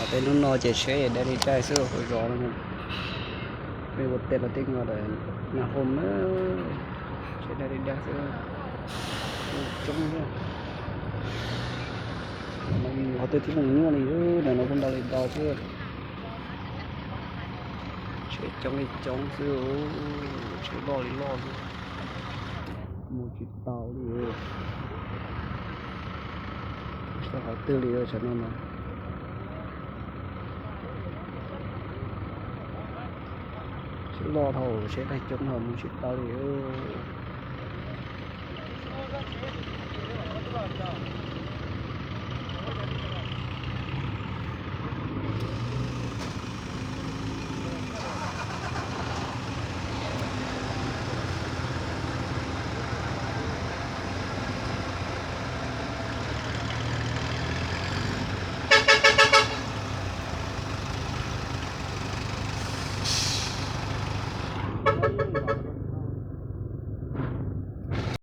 Peb hnub no ces tsheb dai li dai xwb hauv zos no. Peb ua teb los tej no lawm, nag hom na, tsheb dai li dai xwb, coob xwb. Qhov twg thiab mus nyuaj li, ntawm no kuj ntau li ntau xwb. Tsheb coob li coob xwb, tsheb loj li loj xwb, mus tsis tau li. Tsis tau qhov twg li, tsam no mas tsheb loj dhau, tsheb tag coob dhau, mus tsis tau li.